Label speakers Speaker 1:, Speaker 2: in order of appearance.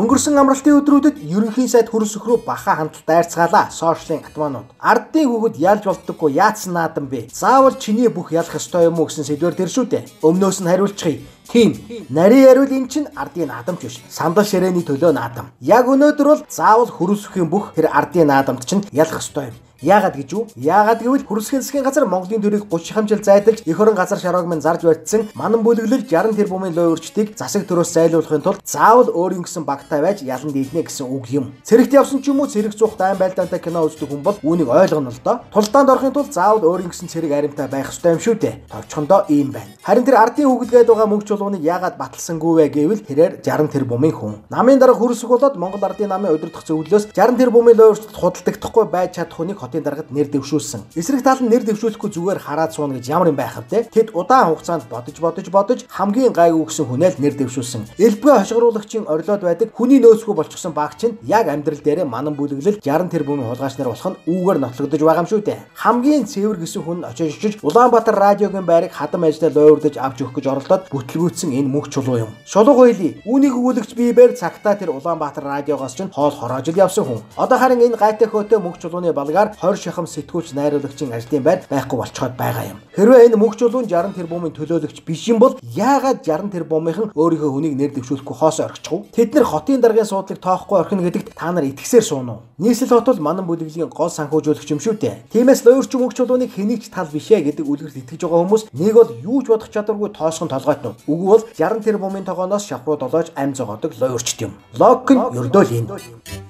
Speaker 1: Өнгөрсөн амралтын өдрүүдэд ерөнхий сайд хөрсөх рүү баха хандлт дайрцгаалаа. Сошиалын атманууд. Ардын хүүхэд ялж болдоггүй яатсан наадам бэ? Заавал чиний бүх ялах ёстой юм уу гэсэн сэдвэр тэр шүү дээ. Өмнөөс нь хариулчихъя. Тийм. Нарийн яриул эн чинь ардын наадамч биш. Сандал ширээний төлөө наадам. Яг өнөөдөр бол заавал хөрсөхийн бүх тэр ардын наадамд чинь ялах ёстой юм. Яагаад гэж үү? Яагаад гэвэл Хөрсгийн засгийн газар Монголын төрийг 30 жил зайдалж эх орон газар шароог минь зарж барьдсан манан бүлэглэл 60 тэрбумын луйварчдыг засаг төрөөс зайлуулахын тулд заавал өөрийн гэсэн багтай байж ялан дийлнэ гэсэн үг юм. Цэрэгт явсан ч юм уу цэрэг зуух дайн байлдаантай кино үздэг хүн бол үүнийг ойлгоно л доо. Тулдаанд орохын тулд заавал өөрийн гэсэн цэрэг аримтай байх ёстой юм шүү дээ. Товчхондоо ийм байна. Харин тэр ардын хүүхэд гээд байгаа мөнгө чулууныг яагаад баталсангүй вэ гэвэл тэрээр 60 тэрбумын хүн. Намын дарга хөрсөх болоод Монгол ардын намын удирдах зөвлөлөөс 60 тэрбумын луйварчдад худалдагдахгүй байж чадах хүнийг хотын даргад нэр дэвшүүлсэн. Эсрэг тал нь нэр дэвшүүлэхгүй зүгээр хараад сууна гэж ямар юм байх вэ? Тэд удаан хугацаанд бодож хамгийн гайгүй гэсэн хүнээ л нэр дэвшүүлсэн. Элбэг хошигруулагчийн орилоод байдаг хүний нөөцгүй болчихсон баг чинь яг амьдрал дээрээ манан бүлэглэл 60 тэрбумын хулгайч нар болох нь үүгээр нотлогдож байгаа юм шүү дээ. Хамгийн цэвэр гэсэн хүн очиж Улаанбаатар радиогийн байрыг хадам ажлаа луйвардаж авч өгөх гэж оролдоод бүтлгүүцсэн энэ мөнх чулуу юм. Шулуу хоёлий. Үүнийг өгүүлэгч биебэр цагтаа тэр Улаанбаатар радиогоос чинь хоол хороож л явсан хүн. Одоо харин энэ гайтай хөөтэй мөнх чулууны балгаар 20 шахам сэтгүүлч найруулагчийн ажлын байр байхгүй болцоход байгаа юм. Хэрвээ энэ мөнх чулуун 60 тэрбумын төлөөлөгч биш юм бол яагаад 60 тэрбумынхан өөрийнхөө хүнийг нэр дэвшүүлэхгүй хоосоо орхичих вэ? Тэд нар хотын даргын суудлыг тоохгүй орхино гэдэгт та нар итгэсээр сууна уу? Нийслэл хот бол манан бүлэглэлийн гол санхүүжүүлэгч юм шүү дээ. Тиймээс луйварч мөнх чулууныг хэний ч тал биш ээ гэдэг үлгэрт итгэж байгаа хүмүүс нэг бол юу ч бодох чадваргүй тоосгон толгойтнууд. Үгүй бол 60 тэрбумын тогооноос шавхруу долоож ам зогоодог луйварчд юм. Логик нь ердөө л энэ.